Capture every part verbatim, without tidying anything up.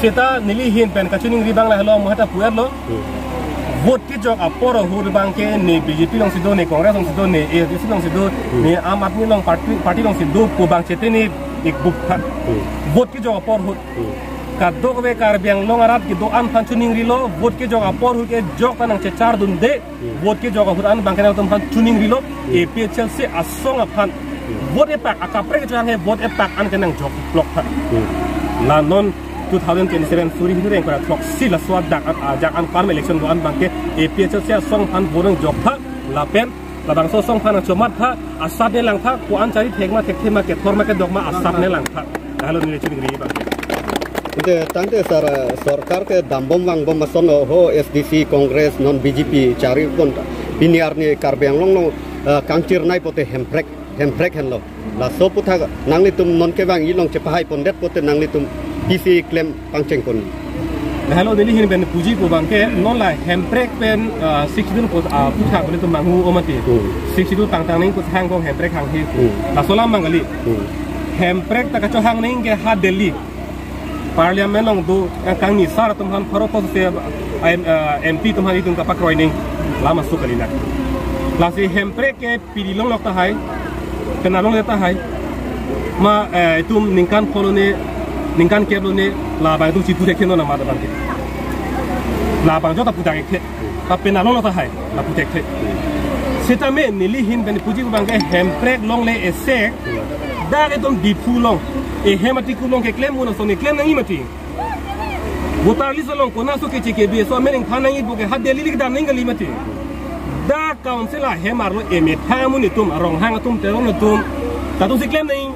Seta neli ahin pen kachiningri abang lahelo, mo heta pu-etlo. Hmm. Vote kejok apor ahut abangke ne B J P alongsi do, ne Congress alongsi do, ne A S D C alongsi do, Hmm. ne Aam Aadmi along party, party alongsi do pu abang chete ne ik bup tha. Hmm. Vote kejok apor ahut. Hmm. Kadokave Karbi Anglong arat kedo-an aphan chiningrilo, vote kejok apor ahut ke jokta nangchechardunde. Hmm. Vote kejok ahut an abangke nangtum aphan chiningrilo, Hmm. A P H L C asong aphan. Hmm. Vote epak, akaprek kejok an he vote epak an ke nangjok plok tha. Hmm. La non two thousand twenty-seven suri hini reng para throksi laso adak an, ajak an farm election do-an abangke A P H L C asong aphan vote nangjok tha, lapen labangso asong aphan nangchomat tha, asap nelang tha, ko-an chari thek ma, thekthe ma, kethor ma, kedok ma, asap nelang tha. Lahelo neli chiningri abangke. Ante tangte sar, sorkar kedambom vangbom ason ho, S D C, Congress, non B J P chari pon ta. Pini arni Karbi Anglong along, eh, kangchirnei pote Hemprek, Hemprek henlo. Laso aputhak nanglitum non kevang ilong chepahai pondet pote nanglitum pisi klem pangcheng pon. Lahelo neli ahin pen puji pu abangke non la Hemprek pen, ah, Sixth Schedule pu, ah, aputhak nelitum manghu o mati. Hmm. Sixth Schedule pangtang nangji pu thang kong Hemprek hanghe pu. Hmm. Laso alam abang kali. Hmm. Hemprek ta kachohang nangji ke ha Delhi Parliament along do, yang kangni sar atum aphan pharo post se, M, ah, M P atum aphan itum kapakroi nangji alam aso kali na. Lasi Hemprek ke pidi longlok tahai, penap longle tahai. Ma, eh, itum ningkan phongo ne, ningkan kep lo ne, labang itum chipu thekthe non amat abangke. Labang jota pu thekthe. Ta penap longlok tahai, la pu thekthe. Seta me neli ahin pen puji abangke Hemprek longle ese, dak itum Diphu along, ehem atikuk along keklem un ason keklem nangji mati. Voter list along konatso ke J K B aso amen ingthan nangji pu ke ha Delhi le kedam nangji kali mati. Dak council ahem arlo emethang amonit atum, aronghang atum, Teron atum, ta atumsi klem nangji.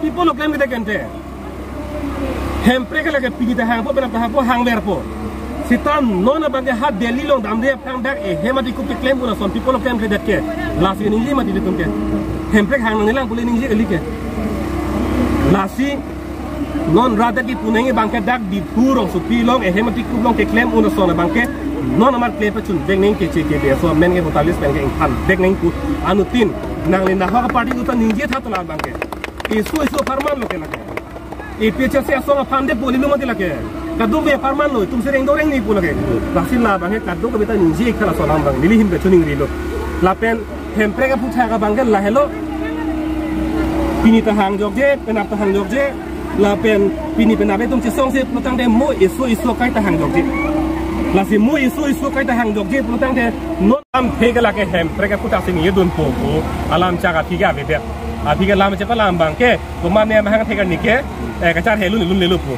Pi apotlo klemkledet ke ante? Hemprek ke lake pidi ta hangpo, penap ta hangpo, hangverpo. Seta non abangke ha Delhi along damde aphrang dak ehem atikuk keklem un ason pi apotlo klemkledet ke? Lasi ningje mati ilitum ke. Hemprek hang nangjilang pule ningje kali ke. Lasi non rat dak kipu nangji abangke dak Diphu rongsopi along ehem atikuk along keklem un ason abangke non amat klempa chun vek nangji ke J K B aso amen ke voter list pen ke ingthan vek nangji pu anuttin nangli nahok aparty atum ta ningje tha tola abangke. Eso eso apharman lo ke lake. A P H L C asong aphan det pu helo mati lake. Kadokave apharman lo, itumsi rengdok rengni pu lake. Lasi labangke kadokave ta ningje ik tha laso alam abang. Neli ahin pen chiningrilo. Lapen Hemprek aputhak abangke lahelo. Pini ta hangjokje, penap ta hangjokje. Lapen pini penap itum chesongse pulotangte mo eso eso akai ta hangjokje. Lasi mo eso eso akai ta hangjokje pulotangte non alam thek lake Hemprek aputhak si ningjedunpo pu alam chak aphi ke avedet. Aphi ke lam chepalam abangke, komat ne amahang thek arni ke, eh, kacharhe lun lunlelo pu.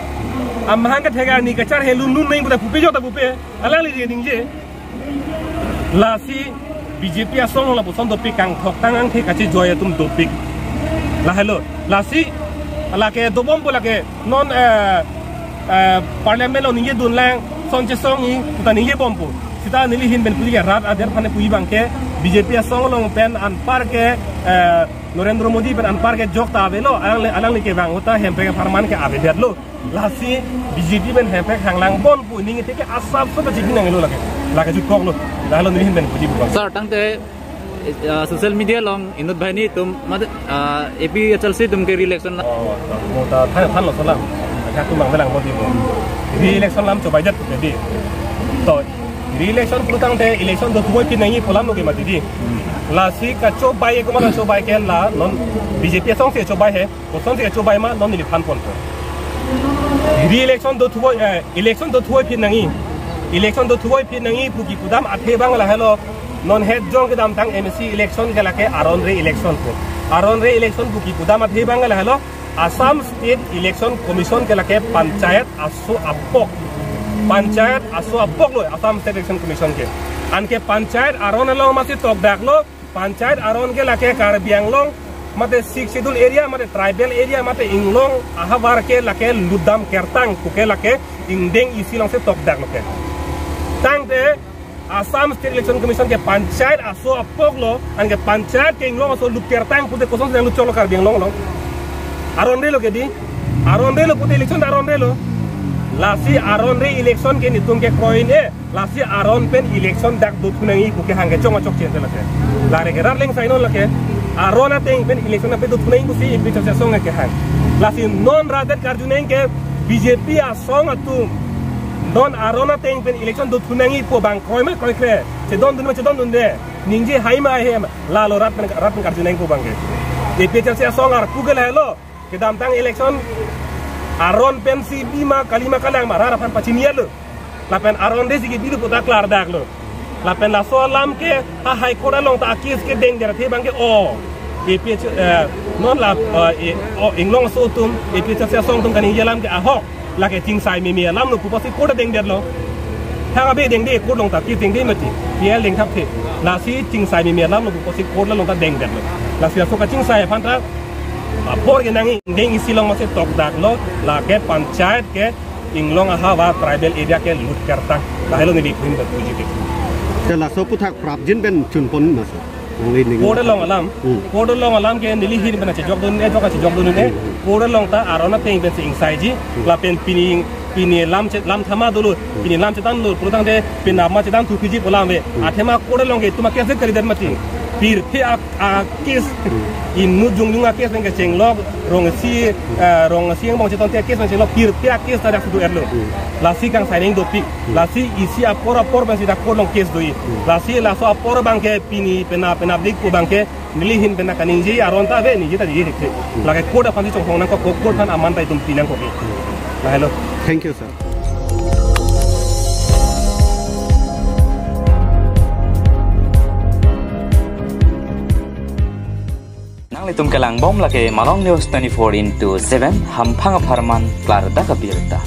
Amahang kethek arni kacharhe lun lun nangji pu ta pupe jo ta pupe. Alangli ningje. Lasi B J P asong lapuson dopik, kangthok tang angthek kachejoi atum dopik. Lahelo. Lasi lake dobompo lake non, eh, eh, Parliament along ningjedunlang, son chesongji pu ta ningjebompo. Seta neli ahin pen puji ke rat adet aphan puji abangke B J P asong along pen anpar ke, eh, Narendra Modi pen anpar ke jokta avelo, alangli, alangli kevang ahut ta Hemprek apharman ke avedetlo. Lasi B J P pen Hemprek hanglang bon pu ning ite ke asap so ta chini nanglo lake. Lake jutkoklo. Lahelo neli ahin pen puji pu abang. Sir, tangte, eh, social media along inut banghini atum, mate, ah, A P H L C atum ke re-election la. Oh, mo ta than thanlo laso alam. Ajak atum abang lang modi mo. Re-election alam chobaidet pu ke dei. To, re-election pulotangte election dothuvoiphi nangji pu alam lo ke mati dei. Lasi kachobai komat chobai ke la non B J P asong si chobai he. Kosonsi chobai ma non neli thanponpo. Re-election dothuvoi, eh, election dothuvoiphi nangji. Election dothuvoiphi nangji pu kipudam athe abang lahelo. Non het jong kedamtang M A C election ke lake aron re-election pu. Aron re-election pu kipudam athe abang lahelo. Assam State Election Commission ke lake panchayat aso apok. Panchayat aso apok lo Assam State Election Commission ke. Anke panchayat aron along masi tokdaklo. Panchayat aron ke lake Karbi Anglong, mate Sixth Schedule area, mate tribal area, mate inglong ahavar ke lake lutdam kertang, pu ke lake ingdeng isi alongsi tokdaklo ke. Tangte Assam State Election Commission ke panchayat aso apok lo, anke panchayat ke inglong aso lut kertang pute kosonsi nanglut choklo Karbi Anglong along. Aron re lo ke dei, aron re lo pute election aron re lo. Lasi aron re election ke netum kekroi un-e. Lasi aron pen election dak dothu nangji pu kehang ke chong achok chen te lake. Lare ke rat leng sai non lake. Aron ateng pen election ape dothu nangji pusi A P H L C asong kehang. Lasi non rat det karju nangji ke B J P asong atum non aron ateng pen election do thu nangji pu abang kroima kroikre, chedondun ma chedondunde, ningje hai ma hai ma, lalo rat pen rat pen karju nangji pu abangke. A P H L C asong arpu ke lahelo, kedamtang election aron pensi bi ma kali ma kalang ma rat aphan pachini lo. Lapen aron desi kebi lo pu ta klardaklo. Lapen laso alam ke ha High Court along ta a-case ke dengdet athe abangke o. A P H, eh, non la, eh, e, o, Inglong aso atum, A P H L C asong atum kaningje alam ke ahok. Lake chingsai meme alam lo pu pusi court dengdetlo. Thang abe dengde court along ta case dengde mati. P L dengthapthe. Lasi chingsai meme alam lo pu pusi court along ta dengdetlo. Lasi laso kachingsai aphan ta apor ke nangji, deng isi along masi tokdaklo, lake panchayat ke Inglong ahavar tribal area ke lut kertang. Lahelo neli phin da puji ke. Te laso aputhak prapjin pen chunpon masa. Nangli ning. Court along alam. Hmm. Court along alam ke neli ahin pen chejokdun, eh, jok chejokdun ne. Hmm. Court along ta aron ateng pensi ingsaiji. Hmm. Lapen pini, pini lam che, lam thama dolo. Hmm. Pini lam chethanlo, pulotangte penap ma chethan thuphiji pu alam ave. Hmm. Athema court along ke itum a-case kalidet mati. Pirthe a, a-case. Hmm. Inut jongjong a-case pen kechenglok, rong isi, eh, rong isi angbong cheton te a-case pen chenglok, pirthe a-case ta dak sudu erlo. Hmm. Lasi kangsai nangji dopik. Hmm. Lasi isi apor apor pensi dak court along case doji. Hmm. Lasi laso apor abangke pini penap penapdik pu abangke neli ahin pen kaningje aron ta ave, ningje ta ningje thekthek. Hmm. Lake court aphansi chonghong nangkok, court aphan aman ta itum pi nangkok. Lahelo. Thank you, sir. Nanglitum kelangbom lake Malong News twenty-four into seven, hamphang apharman klardak abirta.